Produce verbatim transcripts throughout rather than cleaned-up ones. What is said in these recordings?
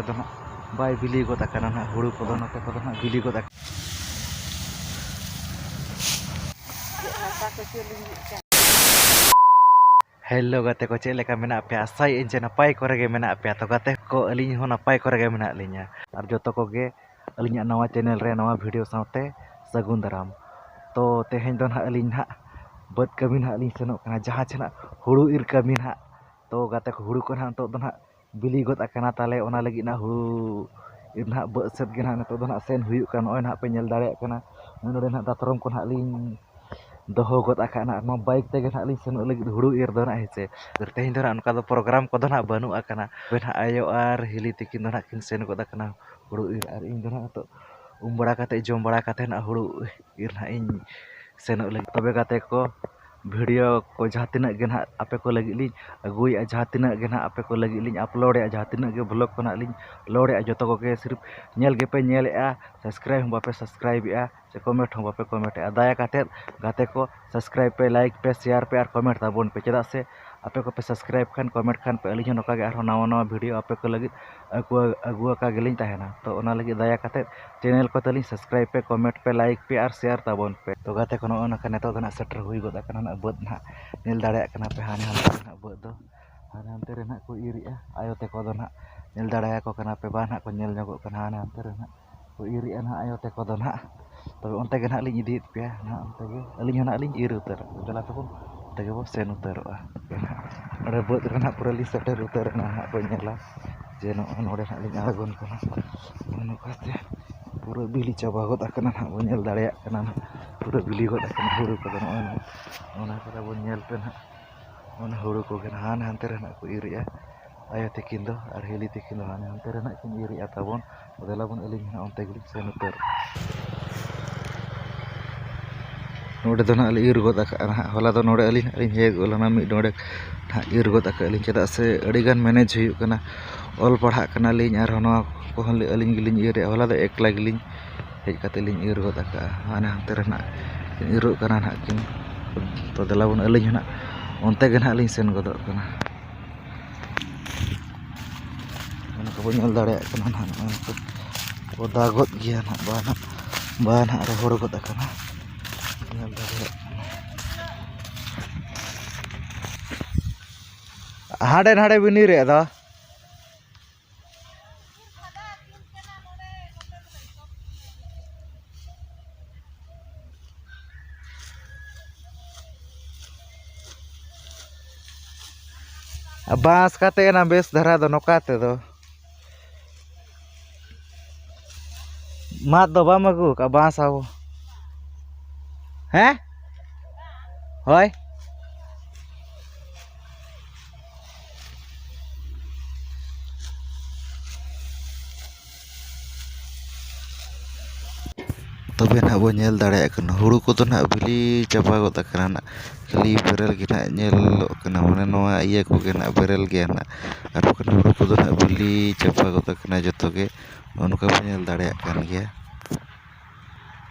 ᱫᱚ ᱱᱟᱦᱟᱜ ᱵᱟᱭ ᱵᱤᱞᱤ ᱜᱚᱫ ᱟᱠᱟᱱᱟ ᱱᱟᱦᱟᱜ, ᱦᱩᱲᱩ ᱠᱚᱫᱚ ᱱᱚᱛᱮ ᱠᱚᱫᱚ ᱱᱟᱦᱟᱜ ᱵᱤᱞᱤ ᱜᱚᱫ ᱟᱠᱟᱱᱟ᱾ ᱦᱮᱞᱳ ᱜᱟᱛᱮ ᱠᱚ, ᱪᱮᱫ ᱞᱮᱠᱟ ᱢᱮᱱᱟᱜ ᱯᱮᱭᱟ? ᱟᱥᱟᱭᱮᱫ ᱟᱹᱧ ᱡᱮ ᱱᱟᱯᱟᱭ ᱠᱚᱨᱮ ᱜᱮ ᱢᱮᱱᱟᱜ ᱯᱮᱭᱟ᱾ ᱛᱚ ᱜᱟᱛᱮ ᱠᱚ, ᱟᱹᱞᱤᱧ ᱦᱚᱸ ᱱᱟᱯᱟᱭ ᱠᱚᱨᱮ ᱜᱮ ᱢᱮᱱᱟᱜ ᱞᱤᱧᱟ᱾ ᱟᱨ ᱡᱚᱛᱚ ᱠᱚᱜᱮ ᱟᱹᱞᱤᱧᱟᱜ ᱱᱟᱣᱟ ᱪᱮᱱᱮᱞ ᱨᱮ ᱱᱟᱣᱟ ᱵᱷᱤᱰᱤᱭᱳ ᱥᱟᱶᱛᱮ ᱥᱟᱹᱜᱩᱱ ᱫᱟᱨᱟᱢ᱾ ᱛᱚ ᱛᱮᱦᱮᱧ ᱫᱚ ᱱᱟᱦᱟᱜ ᱟᱹᱞᱤᱧ ᱱᱟᱦᱟᱜ ᱵᱟᱹᱫᱽ ᱠᱟᱹᱢᱤ ᱱᱟᱦᱟᱜ ᱞᱤᱧ ᱥᱮᱱᱚᱜ ᱠᱟᱱᱟ, ᱡᱟᱦᱟᱸ ᱪᱮ ᱱᱟᱦᱟᱜ ᱦᱩᱲᱩ ᱤᱨ ᱠᱟᱹᱢᱤ ᱱᱟᱦᱟᱜ᱾ ᱛᱚ ᱜᱟᱛᱮ ᱠᱚ, ᱦᱩᱲᱩ ᱠᱚ ᱱᱟᱦᱟᱜ ᱱᱤᱛᱚᱜ ᱫᱚ ᱱᱟᱦᱟᱜ ᱵᱤᱞᱤ ᱜᱚᱫ ᱟᱠᱟᱱᱟ ᱛᱟᱞᱮ, ᱚᱱᱟ ᱞᱟᱹᱜᱤᱫ ᱱᱟᱦᱟᱜ ᱦᱩᱲᱩ ᱤᱨ ᱱᱟᱦᱟᱜ ᱵᱟᱹᱫᱽ ᱥᱮᱫ ᱜᱮ ᱱᱟᱦᱟᱜ ᱱᱤᱛᱚᱜ ᱫᱚ ᱱᱟᱦᱟᱜ ᱥᱮᱱ ᱦᱩᱭᱩᱜ ᱠᱟᱱᱟ᱾ ᱱᱚᱜᱼᱚᱭ ᱱᱟᱦᱟᱜ ᱯᱮ ᱧᱮᱞ ᱫᱟᱲᱮᱭᱟᱜ ᱠᱟᱱᱟ, ᱱᱚᱜᱼᱚᱭ ᱱᱚᱰᱮ ᱱᱟᱦᱟᱜ ᱫᱟᱛᱨᱚᱢ ᱠᱚ ᱱᱟᱦᱟᱜ ᱞᱤᱧ ᱫᱚᱦᱚ ᱜᱚᱫ ᱟᱠᱟᱫᱼᱟ ᱱᱟᱦᱟᱜ᱾ ᱱᱚᱣᱟ ᱵᱟᱭᱤᱠ ᱛᱮᱜᱮ ᱱᱟᱦᱟᱜ ᱞᱤᱧ ᱥᱮᱱᱚᱜ ᱞᱟᱹᱜᱤᱫ ᱦᱩᱲᱩ ᱤᱨ ᱫᱚ ᱱᱟᱦᱟᱜ, ᱦᱮᱸ ᱥᱮ᱾ ᱟᱨ ᱛᱮᱦᱮᱧ ᱫᱚ ᱱᱟᱦᱟᱜ ᱚᱱᱠᱟ ᱫᱚ ᱯᱨᱳᱜᱨᱟᱢ ᱠᱚᱫᱚ ᱱᱟᱦᱟᱜ ᱵᱟᱹᱱᱩᱜ ᱟᱠᱟᱱᱟ᱾ ᱛᱚᱵᱮ ᱱᱟᱦᱟᱜ ᱟᱭᱳ ᱟᱨ ᱦᱤᱞᱤ ᱛᱤᱠᱤᱱ ᱫᱚ ᱱᱟᱦᱟᱜ ᱠᱤᱱ ᱥᱮᱱ ᱜᱚᱫ ᱟᱠᱟᱱᱟ ᱦᱩᱲᱩ ᱤᱨ, ᱟᱨ ᱤᱧ ᱫᱚ ᱱᱟᱦᱟᱜ ᱱᱤᱛᱚᱜ ᱩᱢ ᱵᱟᱲᱟ ᱠᱟᱛᱮᱫ, ᱡᱚᱢ ᱵᱟᱲᱟ ᱠᱟᱛᱮᱫ ᱱᱟᱦᱟᱜ ᱦᱩᱲᱩ ᱤᱨ ᱱᱟᱦᱟᱜ ᱤᱧ ᱥᱮᱱᱚᱜ ᱞᱟᱹᱜᱤᱫ᱾ ᱛᱚᱵᱮ ᱜᱟᱛᱮ ᱠᱚ, ᱵᱷᱤᱰᱤᱭᱳ ᱠᱚ ᱡᱟᱦᱟᱸ ᱛᱤᱱᱟᱹᱜ ᱜᱮ ᱱᱟᱦᱟᱜ ᱟᱯᱮ ᱠᱚ ᱞᱟᱹᱜᱤᱫ ᱞᱤᱧ ᱟᱹᱜᱩᱭᱮᱫᱼᱟ, ᱡᱟᱦᱟᱸ ᱛᱤᱱᱟᱹᱜ ᱜᱮ ᱱᱟᱦᱟᱜ ᱟᱯᱮ ᱠᱚ ᱞᱟᱹᱜᱤᱫ ᱞᱤᱧ ᱟᱯᱞᱳᱰᱮᱫᱼᱟ, ᱡᱟᱦᱟᱸ ᱛᱤᱱᱟᱹᱜ ᱜᱮ ᱵᱷᱞᱚᱜᱽ ᱠᱚ ᱱᱟᱦᱟᱜ ᱞᱤᱧ ᱞᱳᱰᱮᱫᱼᱟ, ᱡᱚᱛᱚ ᱠᱚᱜᱮ ᱥᱤᱨᱯ ᱧᱮᱞ ᱜᱮᱯᱮ ᱧᱮᱞᱮᱫᱼᱟ, ᱥᱟᱵᱥᱠᱨᱟᱭᱤᱵᱽ ᱦᱚᱸ ᱵᱟᱯᱮ ᱥᱟᱵᱥᱠᱨᱟᱭᱤᱵᱮᱫᱼᱟ, ᱥᱮ ᱠᱚᱢᱮᱱᱴ ᱦᱚᱸ ᱵᱟᱯᱮ ᱠᱚᱢᱮᱱᱴᱮᱫᱼᱟ᱾ ᱫᱟᱭᱟ ᱠᱟᱛᱮᱫ ᱜᱟᱛᱮ ᱠᱚ, ᱥᱟᱵᱥᱠᱨᱟᱭᱤᱵᱽ ᱯᱮ, ᱞᱟᱭᱤᱠ ᱯᱮ, ᱥᱮᱭᱟᱨ ᱯᱮ ᱟᱨ ᱠᱚᱢᱮᱱᱴ ᱛᱟᱵᱚᱱ ᱯᱮ, ᱪᱮᱫᱟᱜ ᱥᱮ ᱟᱯᱮ ᱠᱚᱯᱮ ᱥᱟᱵᱥᱠᱨᱟᱭᱤᱵᱽ ᱠᱷᱟᱱ, ᱠᱚᱢᱮᱱᱴ ᱠᱷᱟᱱ ᱯᱮ, ᱟᱹᱞᱤᱧ ᱦᱚᱸ ᱱᱚᱝᱠᱟ ᱜᱮ ᱟᱨᱦᱚᱸ ᱱᱟᱣᱟ ᱱᱟᱣᱟ ᱵᱷᱤᱰᱤᱭᱳ ᱟᱯᱮ ᱠᱚ ᱞᱟᱹᱜᱤᱫ ᱟᱹᱜᱩ, ᱟᱹᱜᱩ ᱟᱠᱟ ᱜᱮᱞᱤᱧ ᱛᱟᱦᱮᱱᱟ᱾ ᱛᱚ ᱚᱱᱟ ᱞᱟᱹᱜᱤᱫ ᱫᱟᱭᱟ ᱠᱟᱛᱮᱫ ᱪᱮᱱᱮᱞ ᱠᱚ ᱛᱟᱹᱞᱤᱧ ᱥᱟᱵᱥᱠᱨᱟᱭᱤᱵᱽ ᱯᱮ, ᱠᱚᱢᱮᱱᱴ ᱯᱮ, ᱞᱟᱭᱤᱠ ᱯᱮ ᱟᱨ ᱥᱮᱭᱟᱨ ᱛᱟᱵᱚᱱ ᱯᱮ᱾ ᱛᱚ ᱜᱟᱛᱮ ᱠᱚ, ᱱᱚᱜᱼᱚ ᱱᱚᱝᱠᱟ ᱱᱤᱛᱚᱜ ᱫᱚ ᱱᱟᱦᱟᱜ ᱥᱮᱴᱮᱨ ᱦᱩᱭ ᱜᱚᱫ ᱟᱠᱟᱱᱟ ᱱᱟᱦᱟᱜ ᱵᱟᱹᱫᱽ ᱱᱟᱦᱟᱜ᱾ ᱧᱮᱞ ᱫᱟᱲᱮᱭᱟᱜ ᱠᱟᱱᱟ ᱯᱮ ᱦᱟᱱᱮ ᱦᱟᱱᱛᱮ ᱨᱮ ᱱᱟᱦᱟᱜ ᱵᱟᱹᱫᱽ ᱫᱚ, ᱦᱟᱱᱮ ᱦᱟᱱᱛᱮ ᱨᱮ ᱱᱟᱦᱟᱜ ᱠᱚ ᱤᱨᱮᱜᱼᱟ ᱟᱭᱳ ᱛᱟᱠᱚ ᱫᱚ ᱱᱟᱦᱟᱜ᱾ ᱧᱮᱞ ᱫᱟᱲᱮᱭᱟᱠᱚ ᱠᱟᱱᱟ ᱯᱮ ᱵᱟᱝ ᱱᱟᱦᱟᱜ ᱠᱚ ᱧᱮᱞ ᱧᱚᱜᱚᱜ ᱠᱟᱱᱟ, ᱦᱟᱱᱮ ᱦᱟᱱᱛᱮ ᱨᱮ ᱱᱟᱦᱟᱜ ᱠᱚ ᱤᱨᱮᱜᱼᱟ ᱱᱟᱦᱟᱜ ᱟᱭᱳ ᱛᱟᱠᱚ ᱫᱚ ᱱᱟᱦᱟᱜ᱾ ᱛᱚᱵᱮ ᱚᱱᱛᱮ ᱜᱮ ᱱᱟᱦᱟᱜ ᱞᱤᱧ ᱤᱫᱤᱭᱮᱫ ᱯᱮᱭᱟ ᱱᱟᱦᱟᱜ, ᱚᱱᱛᱮ ᱜᱮ ᱟᱹᱞᱤᱧ ᱦᱚᱸ ᱱᱟᱦᱟᱜ ᱞᱤᱧ ᱤᱨ ᱩᱛᱟᱹᱨᱟ᱾ ᱫᱮᱞᱟ ᱛᱟᱵᱚᱱ, ᱚᱱᱛᱮ ᱜᱮᱵᱚᱱ ᱥᱮᱱ ᱩᱛᱟᱹᱨᱚᱜᱼᱟ᱾ ᱱᱚᱰᱮ ᱵᱟᱹᱫᱽ ᱨᱮ ᱱᱟᱦᱟᱜ ᱯᱩᱨᱟᱹ ᱞᱤᱧ ᱥᱮᱴᱮᱨ ᱩᱛᱟᱹᱨ ᱮᱱᱟ ᱱᱟᱦᱟᱜ, ᱵᱚᱱ ᱧᱮᱞᱟ ᱡᱮ ᱱᱚᱜᱼᱚᱭ ᱱᱚᱰᱮ ᱱᱟᱦᱟᱜ ᱞᱤᱧ ᱟᱬᱜᱚᱱ ᱠᱟᱱᱟ᱾ ᱱᱚᱜᱼᱚ ᱱᱚᱝᱠᱟᱛᱮ ᱯᱩᱨᱟᱹ ᱵᱤᱞᱤ ᱪᱟᱵᱟ ᱜᱚᱫ ᱟᱠᱟᱱᱟ ᱱᱟᱦᱟᱜ, ᱵᱚᱱ ᱧᱮᱞ ᱫᱟᱲᱮᱭᱟᱜ ᱠᱟᱱᱟ ᱱᱟᱦᱟᱜ, ᱯᱩᱨᱟᱹ ᱵᱤᱞᱤ ᱜᱚᱫ ᱟᱠᱟᱱᱟ ᱦᱩᱲᱩ ᱠᱚᱫᱚ᱾ ᱱᱚᱜᱼᱚᱭ ᱱᱚᱣᱟ, ᱚᱱᱟ ᱠᱚᱫᱚ ᱵᱚᱱ ᱧᱮᱞ ᱯᱮ ᱱᱟᱦᱟᱜ, ᱚᱱᱟ ᱦᱩᱲᱩ ᱠᱚᱜᱮ ᱱᱟᱦᱟᱜ ᱦᱟᱱᱮ ᱦᱟᱱᱛᱮ ᱨᱮ ᱱᱟᱦᱟᱜ ᱠᱚ ᱤᱨᱮᱜᱼᱟ᱾ ᱟᱭᱳ ᱛᱤᱠᱤᱱ ᱫᱚ ᱟᱨ ᱦᱤᱞᱤ ᱛᱤᱠᱤᱱ ᱫᱚ ᱦᱟᱱᱮ ᱦᱟᱱᱛᱮ ᱨᱮ ᱱᱟᱦᱟᱜ ᱠᱤᱱ ᱤᱨᱮᱜᱼᱟ ᱛᱟᱵᱚᱱ᱾ ᱫᱮᱞᱟ ᱵᱚᱱ, ᱟᱹᱞᱤᱧ ᱦᱚᱸ ᱱᱟᱦᱟᱜ ᱚᱱᱛᱮ ᱜᱮᱞᱤᱧ ᱥᱮᱱ ᱩᱛᱟᱹᱨᱚᱜᱼᱟ᱾ ᱱᱚᱰᱮ ᱫᱚ ᱱᱟᱦᱟᱜ ᱞᱮ ᱤᱨ ᱜᱚᱫ ᱟᱠᱟᱫᱼᱟ ᱱᱟᱦᱟᱜ᱾ ᱦᱚᱞᱟ ᱫᱚ ᱱᱚᱰᱮ ᱟᱹᱞᱤᱧ ᱱᱟᱦᱟᱜ ᱞᱤᱧ ᱦᱮᱡ ᱜᱚᱫ ᱞᱮᱱᱟ, ᱢᱤᱫ ᱰᱚᱸᱰᱮᱠ ᱱᱟᱦᱟᱜ ᱤᱨ ᱜᱚᱫ ᱟᱠᱟᱫ ᱞᱤᱧ, ᱪᱮᱫᱟᱜ ᱥᱮ ᱟᱹᱰᱤᱜᱟᱱ ᱢᱮᱱᱮᱡᱽ ᱦᱩᱭᱩᱜ ᱠᱟᱱᱟ, ᱚᱞ ᱯᱟᱲᱦᱟᱜ ᱠᱟᱱᱟᱞᱤᱧ, ᱟᱨᱦᱚᱸ ᱱᱚᱣᱟ ᱠᱚᱦᱚᱸ ᱞᱤ-, ᱟᱹᱞᱤᱧ ᱜᱮᱞᱤᱧ ᱤᱨᱮᱫᱼᱟ᱾ ᱦᱚᱞᱟ ᱫᱚ ᱮᱠᱞᱟ ᱜᱮᱞᱤᱧ ᱦᱮᱡ ᱠᱟᱛᱮᱫ ᱞᱤᱧ ᱤᱨ ᱜᱚᱫ ᱟᱠᱟᱫᱼᱟ᱾ ᱦᱟᱱᱮ ᱦᱟᱱᱛᱮ ᱨᱮ ᱱᱟᱦᱟᱜ ᱠᱤᱱ ᱤᱨᱚᱜ ᱠᱟᱱᱟ ᱱᱟᱦᱟᱜ ᱠᱤᱱ᱾ ᱛᱚ ᱫᱮᱞᱟ ᱵᱚᱱ, ᱟᱹᱞᱤᱧ ᱦᱚᱸ ᱱᱟᱦᱟᱜ ᱚᱱᱛᱮ ᱜᱮ ᱱᱟᱦᱟᱜ ᱞᱤᱧ ᱥᱮᱱ ᱜᱚᱫᱚᱜ ᱠᱟᱱᱟ᱾ ᱚᱱᱟ ᱠᱚ ᱵᱚᱱ ᱧᱮᱞ ᱫᱟᱲᱮᱭᱟᱜ ᱠᱟᱱᱟ ᱱᱟᱦᱟᱜ, ᱱᱚᱜᱼᱚᱭ ᱱᱤᱛᱚᱜ ᱚᱫᱟ ᱜᱚᱫ ᱜᱮᱭᱟ ᱱᱟᱦᱟᱜ, ᱵᱟᱝ ᱱᱟᱦᱟᱜ, ᱵᱟᱝ ᱱᱟᱦᱟᱜ ᱨᱚᱦᱚᱲ ᱜᱚᱫ ᱟᱠᱟᱱᱟ᱾ ᱧᱮᱞ ᱫᱟᱲᱮᱭᱟᱜ ᱠᱟᱱᱟ᱾ ᱦᱟᱸᱰᱮ ᱱᱟᱰᱮ ᱵᱤᱱ ᱤᱨ ᱮᱫ ᱫᱚ᱾ ᱵᱟᱸᱥ ᱠᱟᱛᱮ ᱮᱱᱟ ᱵᱮᱥ ᱫᱷᱟᱨᱟ ᱫᱚ ᱱᱚᱝᱠᱟ ᱛᱮᱫᱚ᱾ ᱢᱟᱫ ᱫᱚ ᱵᱟᱢ ᱟᱹᱜᱩ ᱟᱠᱟᱫ ᱵᱟᱸᱥ ᱟᱵᱚ? ᱦᱮᱸ? ᱦᱳᱭ᱾ ᱛᱚᱵᱮ ᱱᱟᱦᱟᱜ ᱵᱚᱱ ᱧᱮᱞ ᱫᱟᱲᱮᱭᱟᱜ ᱠᱟᱱᱟ, ᱦᱩᱲᱩ ᱠᱚᱫᱚ ᱱᱟᱦᱟᱜ ᱵᱤᱞᱤ ᱪᱟᱵᱟ ᱜᱚᱫ ᱟᱠᱟᱱᱟ ᱱᱟᱦᱟᱜ, ᱠᱷᱟᱹᱞᱤ ᱵᱮᱨᱮᱞ ᱜᱮ ᱱᱟᱦᱟᱜ ᱧᱮᱞᱚᱜ ᱠᱟᱱᱟ, ᱢᱟᱱᱮ ᱱᱚᱣᱟ ᱤᱭᱟᱹ ᱠᱚᱜᱮ ᱱᱟᱦᱟᱜ ᱵᱮᱨᱮᱞ ᱜᱮᱭᱟ ᱱᱟᱦᱟᱜ᱾ ᱟᱨ ᱵᱟᱠᱷᱟᱱ ᱦᱩᱲᱩ ᱠᱚᱫᱚ ᱱᱟᱦᱟᱜ ᱵᱤᱞᱤ ᱪᱟᱵᱟ ᱜᱚᱫ ᱟᱠᱟᱱᱟ ᱡᱚᱛᱚ ᱜᱮ, ᱱᱚᱜᱼᱚ ᱱᱚᱝᱠᱟ ᱵᱚᱱ ᱧᱮᱞ ᱫᱟᱲᱮᱭᱟᱜ ᱠᱟᱱ ᱜᱮᱭᱟ᱾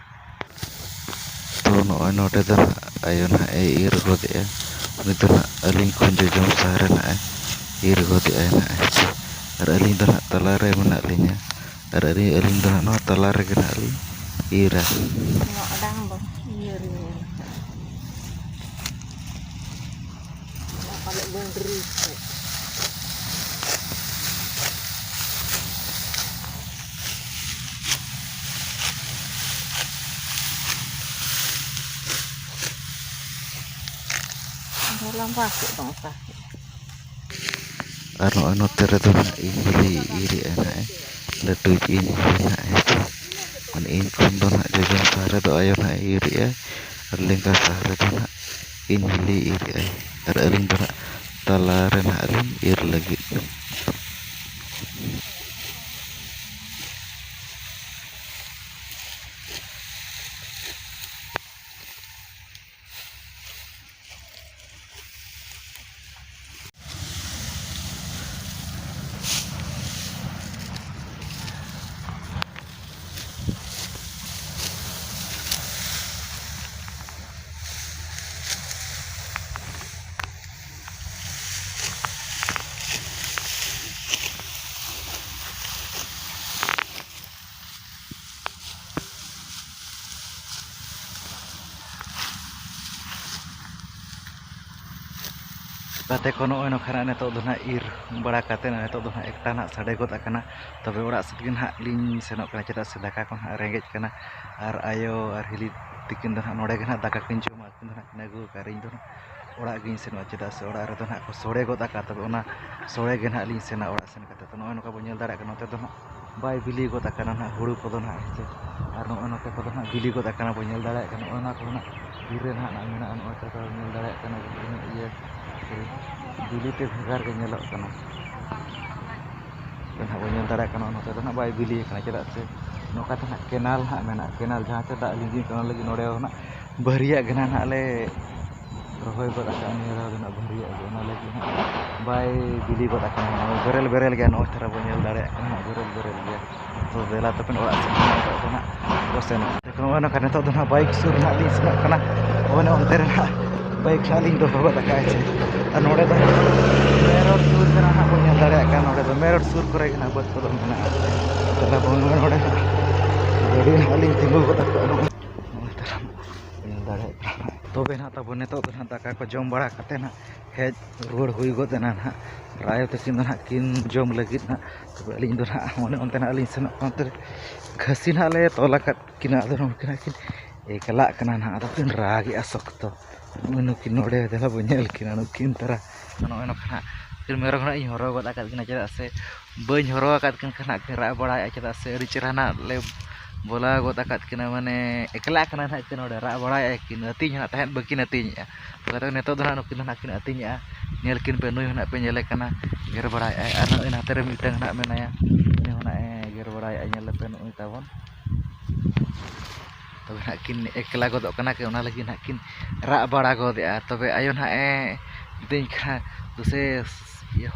ᱛᱚ ᱱᱚᱜᱼᱚᱭ ᱱᱚᱰᱮ ᱫᱚ ᱱᱟᱦᱟᱜ ᱟᱭᱳ ᱱᱟᱦᱟᱜ ᱮ ᱤᱨ ᱜᱚᱫᱮᱜᱼᱟ, ᱩᱱᱤ ᱫᱚ ᱱᱟᱦᱟᱜ ᱟᱹᱞᱤᱧ ᱠᱷᱚᱱ ᱡᱚᱡᱚᱢ ᱥᱟᱦᱟ ᱨᱮ ᱱᱟᱦᱟᱜ ᱮ ᱤᱨ ᱜᱚᱫᱮᱜᱼᱟᱭ ᱱᱟᱦᱟᱜ, ᱦᱮᱸ ᱥᱮ᱾ ᱟᱨ ᱟᱹᱞᱤᱧ ᱫᱚ ᱱᱟᱦᱟᱜ ᱛᱟᱞᱟ ᱨᱮ ᱢᱮᱱᱟᱜ ᱞᱤᱧᱟ, ᱟᱨ ᱟᱹᱞᱤᱧ, ᱟᱹᱞᱤᱧ ᱫᱚ ᱱᱟᱦᱟᱜ ᱱᱚᱣᱟ ᱛᱟᱞᱟ ᱨᱮᱜᱮ ᱱᱟᱦᱟᱜ ᱞᱤᱧ ᱤᱨᱟ᱾ ᱱᱚᱣᱟ ᱟᱰᱟᱝ ᱫᱚ ᱤᱭᱟᱹ ᱨᱮ ᱢᱮᱱᱟᱜᱼᱟ᱾ ᱯᱟᱞᱮᱫ ᱵᱟᱹᱱᱰᱨᱤ ᱠᱚ᱾ ᱟᱫᱚ ᱞᱟᱸᱵᱟ ᱠᱮᱫ ᱫᱚ ᱚᱱᱠᱟ᱾ ᱟᱨ ᱱᱚᱜᱼᱚᱭ ᱱᱚᱛᱮ ᱨᱮᱫᱚ ᱱᱟᱦᱟᱜ ᱤᱧ ᱦᱤᱞᱤ ᱤᱨᱮᱜᱼᱟ ᱱᱟᱦᱟᱜ, ᱞᱟᱹᱴᱩᱭᱤᱡ ᱤᱧ ᱦᱤᱞᱤ ᱱᱟᱦᱟᱜ, ᱦᱮᱸ ᱥᱮ᱾ ᱢᱟᱱᱮ ᱤᱧ ᱠᱷᱚᱱ ᱫᱚ ᱱᱟᱦᱟᱜ ᱡᱚᱡᱚᱢ ᱥᱟᱦᱟ ᱨᱮᱫᱚ ᱟᱭᱳ ᱱᱟᱦᱟᱜ ᱤᱨᱮᱜᱼᱟᱭ, ᱟᱨ ᱞᱮᱸᱜᱟ ᱥᱟᱦᱟ ᱨᱮᱫᱚ ᱱᱟᱦᱟᱜ ᱤᱧ ᱦᱤᱞᱤ ᱤᱨᱮᱜᱼᱟᱭ, ᱟᱨ ᱟᱹᱞᱤᱧ ᱫᱚ ᱱᱟᱦᱟᱜ ᱛᱟᱞᱟ ᱨᱮ ᱱᱟᱦᱟᱜ ᱞᱤᱧ ᱤᱨ ᱞᱟᱹᱜᱤᱫ᱾ ᱜᱟᱛᱮ ᱠᱚ, ᱱᱚᱜᱼᱚᱭ ᱱᱚᱝᱠᱟ ᱱᱟᱜ ᱱᱤᱛᱚᱜ ᱫᱚ ᱱᱟᱜ ᱤᱨ ᱵᱟᱲᱟ ᱠᱟᱛᱮ ᱱᱤᱛᱚᱜ ᱫᱚ ᱱᱟᱜ ᱮᱠᱴᱟ ᱱᱟᱜ ᱥᱟᱰᱮ ᱜᱚᱫ ᱟᱠᱟᱱᱟ᱾ ᱛᱚᱵᱮ ᱚᱲᱟᱜ ᱥᱮᱫ ᱜᱮ ᱱᱟᱜ ᱞᱤᱧ ᱥᱮᱱᱚᱜ ᱠᱟᱱᱟ, ᱪᱮᱫᱟᱜ ᱥᱮ ᱫᱟᱠᱟ ᱠᱚ ᱱᱟᱜ ᱨᱮᱸᱜᱮᱡ ᱠᱟᱱᱟ᱾ ᱟᱨ ᱟᱭᱳ ᱟᱨ ᱦᱤᱞᱤ ᱛᱤᱠᱤᱱ ᱫᱚ ᱱᱟᱜ ᱱᱚᱰᱮ ᱜᱮ ᱱᱟᱜ ᱫᱟᱠᱟ ᱠᱤᱱ ᱡᱚᱢᱟ, ᱟᱹᱠᱤᱱ ᱫᱚ ᱱᱟᱜ ᱠᱤᱱ ᱟᱹᱜᱩ ᱟᱠᱟᱫᱼᱟ᱾ ᱟᱨ ᱤᱧ ᱫᱚ ᱱᱟᱜ ᱚᱲᱟᱜ ᱜᱤᱧ ᱥᱮᱱᱚᱜᱼᱟ, ᱪᱮᱫᱟᱜ ᱥᱮ ᱚᱲᱟᱜ ᱨᱮᱫᱚ ᱱᱟᱜ ᱠᱚ ᱥᱚᱲᱮ ᱜᱚᱫ ᱟᱠᱟᱫᱼᱟ᱾ ᱛᱚᱵᱮ ᱚᱱᱟ ᱥᱚᱲᱮ ᱜᱮ ᱱᱟᱜ ᱞᱤᱧ ᱥᱮᱱᱟ ᱚᱲᱟᱜ ᱥᱮᱱ ᱠᱟᱛᱮ᱾ ᱛᱚ ᱱᱚᱜᱼᱚᱭ ᱱᱚᱝᱠᱟ ᱵᱚᱱ ᱧᱮᱞ ᱫᱟᱲᱮᱭᱟᱜ ᱠᱟᱱᱟ, ᱱᱚᱛᱮ ᱫᱚ ᱱᱟᱜ ᱵᱟᱭ ᱵᱤᱞᱤ ᱜᱚᱫ ᱟᱠᱟᱱᱟ ᱱᱟᱜ ᱦᱩᱲᱩ ᱠᱚᱫᱚ ᱱᱟᱜ, ᱦᱮᱸ ᱥᱮ᱾ ᱟᱨ ᱱᱚᱜᱼᱚᱭ ᱱᱚᱛᱮ ᱠᱚᱫᱚ ᱱᱟᱜ ᱵᱤᱞᱤ ᱜᱚᱫ ᱟᱠᱟᱱᱟ, ᱵᱚᱱ ᱧᱮᱞ ᱫᱟᱲᱮᱭᱟᱜ ᱠᱟᱱᱟ᱾ ᱱᱚᱜᱼᱚᱭ ᱱᱚᱣᱟ ᱠᱚ ᱱᱟᱜ ᱵᱤᱨ ᱨᱮ ᱱᱟᱜ ᱢᱮᱱᱟᱜᱼᱟ, ᱱᱚᱜᱼᱚᱭ ᱱᱚᱛᱮ ᱫᱚ ᱧᱮᱞ ᱫᱟᱲᱮᱭᱟᱜ ᱠᱟᱱᱟ ᱵᱤᱞᱤ ᱤᱭᱟᱹ ᱵᱤᱞᱤ ᱛᱮ ᱵᱷᱮᱜᱟᱨ ᱜᱮ ᱧᱮᱞᱚᱜ ᱠᱟᱱᱟ᱾ ᱱᱟᱜ ᱵᱚᱱ ᱧᱮᱞ ᱫᱟᱲᱮᱭᱟᱜ ᱠᱟᱱᱟ, ᱱᱚᱛᱮ ᱫᱚ ᱱᱟᱜ ᱵᱟᱭ ᱵᱤᱞᱤ ᱟᱠᱟᱱᱟ, ᱪᱮᱫᱟᱜ ᱥᱮ ᱱᱚᱝᱠᱟ ᱛᱮ ᱱᱟᱜ ᱠᱮᱱᱟᱞ ᱱᱟᱜ ᱢᱮᱱᱟᱜᱼᱟ᱾ ᱠᱮᱱᱟᱞ ᱡᱟᱦᱟᱸ ᱛᱮ ᱫᱟᱜ ᱞᱤᱸᱡᱤᱱ ᱠᱟᱱᱟ, ᱚᱱᱟ ᱞᱟᱹᱜᱤᱫ ᱱᱚᱰᱮ ᱦᱚᱸ ᱱᱟᱜ ᱵᱷᱟᱹᱨᱤᱭᱟᱹᱜ ᱜᱮ ᱱᱟᱜ ᱞᱮ ᱨᱚᱦᱚᱭ ᱜᱚᱫ ᱟᱠᱟᱫᱼᱟ᱾ ᱱᱤᱭᱟᱹ ᱫᱷᱟᱣ ᱫᱚ ᱱᱟᱜ ᱵᱷᱟᱹᱨᱤᱭᱟᱹᱜ ᱜᱮ, ᱚᱱᱟ ᱞᱟᱹᱜᱤᱫ ᱱᱟᱜ ᱵᱟᱭ ᱵᱤᱞᱤ ᱜᱚᱫ ᱟᱠᱟᱱᱟ᱾ ᱱᱚᱜᱼᱚᱭ ᱵᱮᱨᱮᱞ ᱵᱮᱨᱮᱞ ᱜᱮᱭᱟ, ᱱᱚᱜᱼᱚᱭ ᱛᱷᱚᱲᱟ ᱵᱚᱱ ᱧᱮᱞ ᱫᱟᱲᱮᱭᱟᱜ ᱠᱟᱱᱟ ᱱᱟᱜ, ᱵᱮᱨᱮᱞ ᱵᱮᱨᱮᱞ ᱜᱮᱭᱟ᱾ ᱛᱚ ᱫᱮᱞᱟ ᱛᱟᱵᱚᱱ ᱚᱲᱟᱜ ᱥᱮᱱ ᱱᱤᱛᱚᱜ ᱫᱚ ᱱᱟᱜ ᱵᱚ ᱥᱮᱱᱚᱜᱼᱟ᱾ ᱱᱚᱜᱼᱚᱭ ᱱᱚᱝᱠᱟ ᱱᱤᱛᱚᱜ ᱫᱚ ᱱᱟᱜ ᱵᱟᱭᱤᱠ ᱥᱩᱨ ᱱᱟᱜ ᱞᱤᱧ ᱥᱮᱱᱚᱜ ᱠᱟᱱᱟ᱾ ᱚᱱᱮ ᱚᱱᱛᱮ ᱨᱮ ᱱᱟᱜ ᱵᱟᱭᱤᱠ ᱱᱟᱜ ᱞᱤᱧ ᱫᱚᱦᱚ ᱜᱚᱫ ᱟᱠᱟᱫᱼᱟ, ᱪᱮ᱾ ᱟᱨ ᱱᱚᱰᱮ ᱫᱚ ᱢᱮᱱ ᱨᱳᱰ ᱥᱩᱨ ᱠᱟᱱᱟ ᱱᱟᱜ ᱵᱚᱱ ᱧᱮᱞ ᱫᱟᱲᱮᱭᱟᱜ ᱠᱟᱱᱟ, ᱱᱚᱰᱮ ᱫᱚ ᱢᱮᱱ ᱨᱳᱰ ᱥᱩᱨ ᱠᱚᱨᱮ ᱜᱮ ᱱᱟᱜ ᱵᱟᱹᱫᱽ ᱠᱚᱫᱚ ᱢᱮᱱᱟᱜᱼᱟ᱾ ᱛᱟᱦᱞᱮ ᱵᱚᱱ ᱱᱚᱰᱮ ᱱᱟᱜ ᱜᱟᱹᱰᱤ ᱱᱟᱜ ᱞᱤᱧ ᱛᱤᱸᱜᱩ ᱜᱚᱫ ᱟᱠᱟᱫᱼᱟ᱾ ᱱᱚᱜᱼᱚᱭ ᱛᱟᱨᱟ ᱧᱮᱞ ᱫᱟᱲᱮᱭᱟᱜ ᱠᱟᱱᱟ᱾ ᱛᱚᱵᱮ ᱱᱟᱜ ᱛᱟᱵᱚᱱ ᱱᱤᱛᱚᱜ ᱫᱚ ᱱᱟᱜ ᱫᱟᱠᱟ ᱠᱚ ᱡᱚᱢ ᱵᱟᱲᱟ ᱠᱟᱛᱮ ᱱᱟᱜ ᱦᱮᱡ ᱨᱩᱣᱟᱹᱲ ᱦᱩᱭ ᱜᱚᱫ ᱮᱱᱟ ᱱᱟᱜ᱾ ᱟᱨ ᱟᱭᱳ ᱛᱟᱹᱠᱤᱱ ᱫᱚ ᱱᱟᱜ ᱠᱤᱱ ᱡᱚᱢ ᱞᱟᱹᱜᱤᱫ ᱱᱟᱜ᱾ ᱛᱚᱵᱮ ᱟᱹᱞᱤᱧ ᱫᱚ ᱱᱟᱜ ᱚᱱᱮ ᱚᱱᱛᱮ ᱱᱟᱜ ᱞᱤᱧ ᱥᱮᱱᱚᱜ ᱠᱟᱱᱟ᱾ ᱚᱱᱛᱮ ᱨᱮ ᱠᱷᱟᱹᱥᱤ ᱱᱟᱜ ᱞᱮ ᱛᱚᱞ ᱟᱠᱟᱫ ᱠᱤᱱᱟ, ᱟᱫᱚ ᱱᱩᱠᱤᱱ ᱱᱟᱜ ᱠᱤᱱ ᱮᱠᱞᱟᱜ ᱠᱟᱱᱟ ᱱᱟᱜ, ᱟᱫᱚ ᱠᱤᱱ ᱨᱟᱜᱮᱜᱼᱟ ᱥᱚᱠᱛᱚ᱾ ᱱᱩᱠᱤᱱ ᱱᱚᱰᱮ ᱫᱮᱞᱟ ᱵᱚᱱ ᱧᱮᱞ ᱠᱤᱱᱟ, ᱱᱩᱠᱤᱱ ᱛᱟᱨᱟ᱾ ᱱᱚᱜᱼᱚᱭ ᱱᱚᱝᱠᱟ ᱱᱟᱜ ᱠᱤᱱ ᱢᱮᱨᱚᱢ ᱱᱟᱜ ᱤᱧ ᱦᱚᱨᱦᱚ ᱜᱚᱫ ᱟᱠᱟᱫ ᱠᱤᱱᱟ, ᱪᱮᱫᱟᱜ ᱥᱮ ᱵᱟᱹᱧ ᱦᱚᱨᱦᱚ ᱟᱠᱟᱫ ᱠᱤᱱ ᱠᱷᱟᱱ ᱱᱟᱜ ᱠᱤᱱ ᱨᱟᱜ ᱵᱟᱲᱟᱭᱮᱫᱼᱟ, ᱪᱮᱫᱟᱜ ᱥᱮ ᱟᱹᱰᱤ ᱪᱮᱦᱨᱟ ᱱᱟᱜ ᱞᱮ ᱵᱚᱞᱟᱣ ᱜᱚᱫ ᱟᱠᱟᱫ ᱠᱤᱱᱟ, ᱢᱟᱱᱮ ᱮᱠᱞᱟᱜ ᱠᱟᱱᱟ ᱱᱟᱜ ᱠᱤᱱ ᱱᱚᱰᱮ, ᱨᱟᱜ ᱵᱟᱲᱟᱭᱮᱫᱼᱟ ᱠᱤᱱ, ᱟᱹᱛᱤᱧ ᱦᱚᱸ ᱱᱟᱜ ᱛᱟᱦᱮᱸᱫ ᱵᱟᱹᱠᱤᱱ ᱟᱹᱛᱤᱧᱮᱫᱼᱟ᱾ ᱛᱚᱵᱮ ᱱᱤᱛᱚᱜ ᱫᱚ ᱱᱟᱜ ᱱᱩᱠᱤᱱ ᱫᱚ ᱱᱟᱜ ᱠᱤᱱ ᱟᱹᱛᱤᱧᱮᱫᱼᱟ, ᱧᱮᱞ ᱠᱤᱱ ᱯᱮ, ᱱᱩᱭ ᱦᱚᱸ ᱱᱟᱜ ᱯᱮ ᱧᱮᱞᱮ ᱠᱟᱱᱟ, ᱜᱮᱨ ᱵᱟᱲᱟᱭᱮᱫᱼᱟᱭ᱾ ᱟᱨ ᱱᱚᱜᱼᱚᱭ ᱱᱟᱛᱮ ᱨᱮ ᱢᱤᱫᱴᱟᱝ ᱱᱟᱜ ᱢᱮᱱᱟᱭᱟ, ᱩᱱᱤ ᱦᱚᱸ ᱱᱟᱜ ᱮ ᱜᱮᱨ ᱵᱟᱲᱟᱭᱮᱫᱼᱟ, ᱧᱮᱞ ᱞᱮᱯᱮ ᱱᱩᱜᱼᱩᱭ ᱛᱟᱵᱚᱱ᱾ ᱛᱚᱵᱮ ᱱᱟᱜ ᱠᱤᱱ ᱮᱠᱞᱟ ᱜᱚᱫᱚᱜ ᱠᱟᱱᱟ ᱠᱤᱱ, ᱚᱱᱟ ᱞᱟᱹᱜᱤᱫ ᱱᱟᱜ ᱠᱤᱱ ᱨᱟᱜ ᱵᱟᱲᱟ ᱜᱚᱫᱮᱜᱼᱟ᱾ ᱛᱚᱵᱮ ᱟᱭᱳ ᱱᱟᱜ ᱮ ᱢᱤᱛᱟᱹᱧ ᱠᱟᱱᱟ, ᱫᱩᱥᱮ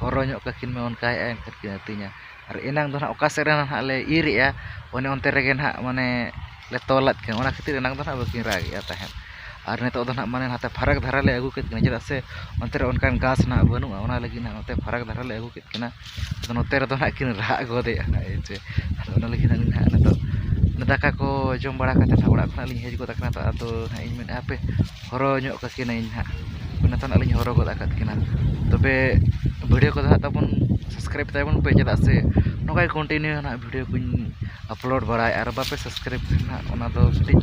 ᱦᱚᱨᱦᱚ ᱧᱚᱜ ᱠᱟᱹᱠᱤᱱ ᱢᱮ, ᱚᱱᱠᱟᱭᱮᱫᱼᱟᱭ, ᱮᱱᱠᱷᱟᱱ ᱠᱤᱱ ᱟᱹᱛᱤᱧᱟ᱾ ᱟᱨ ᱮᱱᱟᱝ ᱫᱚ ᱱᱟᱜ ᱚᱠᱟ ᱥᱮᱫ ᱨᱮ ᱱᱟᱜ ᱞᱮ ᱤᱨᱮᱜᱼᱟ, ᱚᱱᱮ ᱚᱱᱛᱮ ᱨᱮᱜᱮ ᱱᱟᱜ ᱢᱟᱱᱮ ᱞᱮ ᱛᱚᱞᱟᱫ ᱠᱤᱱᱟ, ᱚᱱᱟ ᱠᱷᱟᱹᱛᱤᱨ ᱮᱱᱟᱝ ᱫᱚ ᱱᱟᱜ ᱵᱟᱹᱠᱤᱱ ᱨᱟᱜᱮᱜᱼᱟ ᱛᱟᱦᱮᱸᱫ᱾ ᱟᱨ ᱱᱤᱛᱚᱜ ᱫᱚ ᱱᱟᱜ ᱢᱟᱱᱮ ᱱᱟᱛᱮ ᱯᱷᱟᱨᱟᱠ ᱫᱷᱟᱨᱟ ᱞᱮ ᱟᱹᱜᱩ ᱠᱮᱫ ᱠᱤᱱᱟ, ᱪᱮᱫᱟᱜ ᱥᱮ ᱚᱱᱛᱮ ᱨᱮ ᱚᱱᱠᱟᱱ ᱜᱷᱟᱥ ᱱᱟᱜ ᱵᱟᱹᱱᱩᱜᱼᱟ, ᱚᱱᱟ ᱞᱟᱹᱜᱤᱫ ᱱᱟᱜ ᱱᱚᱛᱮ ᱯᱷᱟᱨᱟᱠ ᱫᱷᱟᱨᱟ ᱞᱮ ᱟᱹᱜᱩ ᱠᱮᱫ ᱠᱤᱱᱟ᱾ ᱟᱫᱚ ᱱᱚᱛᱮ ᱨᱮᱫᱚ ᱱᱟᱜ ᱠᱤᱱ ᱨᱟᱜ ᱜᱚᱫᱮᱜᱼᱟ ᱱᱟᱜ, ᱦᱮᱸ ᱪᱮ᱾ ᱟᱫᱚ ᱚᱱᱟ ᱞᱟᱹᱜᱤᱫ ᱱᱟᱜ ᱱᱤᱛᱚᱜ ᱫᱟᱠᱟ ᱠᱚ ᱡᱚᱢ ᱵᱟᱲᱟ ᱠᱟᱛᱮ ᱱᱟᱜ ᱚᱲᱟᱜ ᱠᱷᱚᱱᱟᱜ ᱞᱤᱧ ᱦᱮᱡ ᱜᱚᱫ ᱟᱠᱟᱱᱟ᱾ ᱛᱚ ᱟᱫᱚ ᱱᱟᱜ ᱤᱧ ᱢᱮᱱᱮᱫᱼᱟ, ᱦᱟᱯᱮ ᱦᱚᱨᱦᱚ ᱧᱚᱜ ᱠᱟᱹᱠᱤᱱᱟᱹᱧ ᱱᱟᱜ, ᱚᱱᱟ ᱱᱟᱜ ᱞᱤᱧ ᱦᱚᱨᱚ ᱜᱚᱫ ᱟᱠᱟᱫ ᱠᱤᱱᱟ᱾ ᱛᱚᱵᱮ ᱵᱷᱤᱰᱤᱭᱳ ᱠᱚᱫᱚ ᱦᱟᱸᱜ ᱛᱟᱵᱚᱱ ᱥᱟᱵᱥᱠᱨᱟᱭᱤᱵᱽ ᱛᱟᱭᱵᱚᱱ ᱯᱮ, ᱪᱮᱫᱟᱜ ᱥᱮ ᱱᱚᱝᱠᱟ ᱜᱮ ᱠᱚᱱᱴᱤᱱᱤᱭᱩ ᱱᱟᱜ ᱵᱷᱤᱰᱤᱭᱳ ᱠᱚᱧ ᱟᱯᱞᱳᱰ ᱵᱟᱲᱟᱭᱟ, ᱟᱨ ᱵᱟᱯᱮ ᱥᱟᱵᱥᱠᱨᱟᱭᱤᱵᱽ ᱠᱷᱟᱱ ᱱᱟᱜ ᱚᱱᱟ ᱫᱚ ᱠᱟᱹᱴᱤᱡ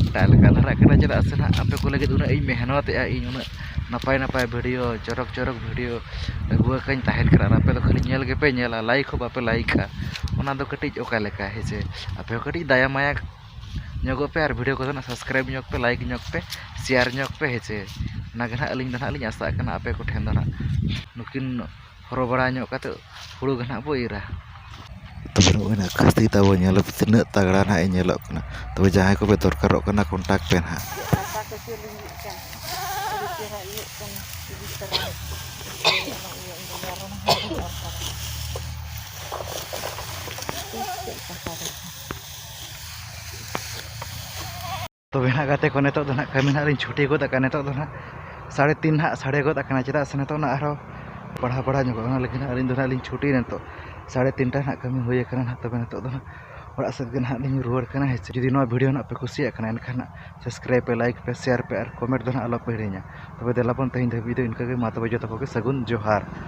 ᱮᱴᱟᱜ ᱞᱮᱠᱟ ᱫᱷᱟᱨᱟᱜ ᱠᱟᱱᱟ᱾ ᱪᱮᱫᱟᱜ ᱥᱮ ᱱᱟᱜ ᱟᱯᱮ ᱠᱚ ᱞᱟᱹᱜᱤᱫ ᱩᱱᱟᱹᱜ ᱤᱧ ᱢᱮᱦᱱᱚᱛᱮᱜᱼᱟ, ᱤᱧ ᱩᱱᱟᱹᱜ ᱱᱟᱯᱟᱭ ᱱᱟᱯᱟᱭ ᱵᱷᱤᱰᱤᱭᱳ, ᱪᱚᱨᱚᱠ ᱪᱚᱨᱚᱠ ᱵᱷᱤᱰᱤᱭᱳ ᱟᱹᱜᱩ ᱟᱠᱟᱧ ᱛᱟᱦᱮᱱ ᱠᱟᱱᱟ, ᱟᱨ ᱟᱯᱮ ᱫᱚ ᱠᱷᱟᱹᱞᱤ ᱧᱮᱞ ᱜᱮᱯᱮ ᱧᱮᱞᱟ, ᱞᱟᱭᱤᱠ ᱦᱚᱸ ᱵᱟᱯᱮ ᱞᱟᱭᱤᱠᱟ᱾ ᱚᱱᱟ ᱫᱚ ᱠᱟᱹᱴᱤᱡ ᱚᱠᱟ ᱞᱮᱠᱟ, ᱦᱮᱸ ᱥᱮ? ᱟᱯᱮ ᱦᱚᱸ ᱠᱟᱹᱴᱤᱡ ᱫᱟᱭᱟ ᱢᱟᱭᱟ ᱧᱚᱜᱚᱜ ᱯᱮ ᱟᱨ ᱵᱷᱤᱰᱤᱭᱳ ᱠᱚᱫᱚ ᱱᱟᱜ ᱥᱟᱵᱥᱠᱨᱟᱭᱤᱵᱽ ᱧᱚᱜ ᱯᱮ, ᱞᱟᱭᱤᱠ ᱧᱚᱜ ᱯᱮ, ᱥᱮᱭᱟᱨ ᱧᱚᱜ ᱯᱮ, ᱦᱮᱸ ᱥᱮ? ᱚᱱᱟ ᱜᱮ ᱱᱟᱜ ᱟᱹᱞᱤᱧ ᱫᱚ ᱱᱟᱜ ᱞᱤᱧ ᱟᱥᱟᱜ ᱠᱟᱱᱟ ᱟᱯᱮ ᱠᱚᱴᱷᱮᱱ ᱫᱚ ᱱᱟᱜ᱾ ᱱᱩᱠᱤᱱ ᱦᱚᱨᱚ ᱵᱟᱲᱟ ᱧᱚᱜ ᱠᱟᱛᱮ ᱦᱩᱲᱩ ᱜᱮ ᱱᱟᱜ ᱵᱚ ᱤᱨᱟ᱾ ᱛᱚᱵᱮ ᱱᱚᱜᱼᱚᱭ ᱱᱟᱜ ᱠᱷᱟᱹᱥᱤ ᱛᱟᱵᱚ ᱧᱮᱞ ᱯᱮ ᱛᱤᱱᱟᱹᱜ ᱛᱟᱜᱲᱟ ᱱᱟᱜ ᱮ ᱧᱮᱞᱚᱜ ᱠᱟᱱᱟ᱾ ᱛᱚᱵᱮ ᱡᱟᱦᱟᱸᱭ ᱠᱚᱯᱮ ᱫᱚᱨᱠᱟᱨᱚᱜ ᱠᱟᱱᱟ, ᱠᱚᱱᱴᱟᱠᱴ ᱯᱮ ᱱᱟᱜ᱾ ᱫᱟᱠᱟ ᱠᱚ ᱪᱮᱫ ᱞᱤᱧ ᱤᱫᱤᱭᱮᱫ ᱠᱟᱱ? ᱟᱹᱰᱤ ᱪᱮᱦᱨᱟ ᱤᱭᱟᱹᱜ ᱠᱟᱱᱟ, ᱥᱤᱵᱤᱞ ᱠᱟᱱᱟ᱾ ᱤᱭᱟᱹ, ᱤᱧ ᱫᱚ ᱢᱮᱨᱚᱢ ᱦᱚᱸ ᱫᱚᱨᱠᱟᱨᱟ᱾ ᱪᱮᱫ ᱞᱮᱠᱟ ᱥᱟᱰᱮ ᱠᱟᱱᱟ? ᱛᱚᱵᱮ ᱱᱟᱜ ᱜᱟᱛᱮ ᱠᱚ, ᱱᱤᱛᱚᱜ ᱫᱚ ᱱᱟᱜ ᱠᱟᱹᱢᱤ ᱱᱟᱜ ᱞᱤᱧ ᱪᱷᱩᱴᱤ ᱜᱚᱫ ᱟᱠᱟᱫ᱾ ᱱᱤᱛᱚᱜ ᱫᱚ ᱱᱟᱜ ᱥᱟᱲᱮ ᱛᱤᱱ ᱱᱟᱜ ᱥᱟᱰᱮ ᱜᱚᱫ ᱟᱠᱟᱱᱟ, ᱪᱮᱫᱟᱜ ᱥᱮ ᱱᱤᱛᱚᱜ ᱱᱟᱜ ᱟᱨᱦᱚᱸ ᱯᱟᱲᱦᱟᱣ ᱯᱟᱲᱦᱟᱣ ᱧᱚᱜᱚᱜ ᱠᱟᱱᱟ, ᱞᱮᱠᱤᱱ ᱟᱹᱞᱤᱧ ᱫᱚ ᱱᱟᱜ ᱞᱤᱧ ᱪᱷᱩᱴᱤᱭᱮᱱᱟ᱾ ᱱᱤᱛᱚᱜ ᱥᱟᱲᱮ ᱛᱤᱱᱴᱟ ᱱᱟᱜ ᱠᱟᱹᱢᱤ ᱦᱩᱭ ᱟᱠᱟᱱᱟ ᱱᱟᱜ᱾ ᱛᱚᱵᱮ ᱱᱤᱛᱚᱜ ᱫᱚ ᱱᱟᱜ ᱚᱲᱟᱜ ᱥᱮᱫ ᱜᱮ ᱱᱟᱜ ᱞᱤᱧ ᱨᱩᱣᱟᱹᱲ ᱠᱟᱱᱟ, ᱦᱮᱸ ᱥᱮ? ᱡᱩᱫᱤ ᱱᱚᱣᱟ ᱵᱷᱤᱰᱤᱭᱳ ᱱᱟᱜ ᱯᱮ ᱠᱩᱥᱤᱭᱟᱜ ᱠᱟᱱᱟ, ᱮᱱᱠᱷᱟᱱ ᱱᱟᱜ ᱥᱟᱵᱥᱠᱨᱟᱭᱤᱵᱽ ᱯᱮ, ᱞᱟᱭᱤᱠ ᱯᱮ, ᱥᱮᱭᱟᱨ ᱯᱮ ᱟᱨ ᱠᱚᱢᱮᱱᱴ ᱫᱚ ᱱᱟᱜ ᱟᱞᱚ ᱯᱮ ᱦᱤᱲᱤᱧᱟ᱾ ᱛᱚᱵᱮ ᱫᱮᱞᱟ ᱵᱚᱱ, ᱛᱮᱦᱮᱧ ᱫᱷᱟᱹᱵᱤᱡ ᱫᱚ ᱤᱱᱠᱟᱹ ᱜᱮ᱾ ᱢᱟ ᱛᱚᱵᱮ ᱡᱚᱛᱚ ᱠᱚᱜᱮ ᱥᱟᱹᱜᱩᱱ ᱡᱚᱦᱟᱨ᱾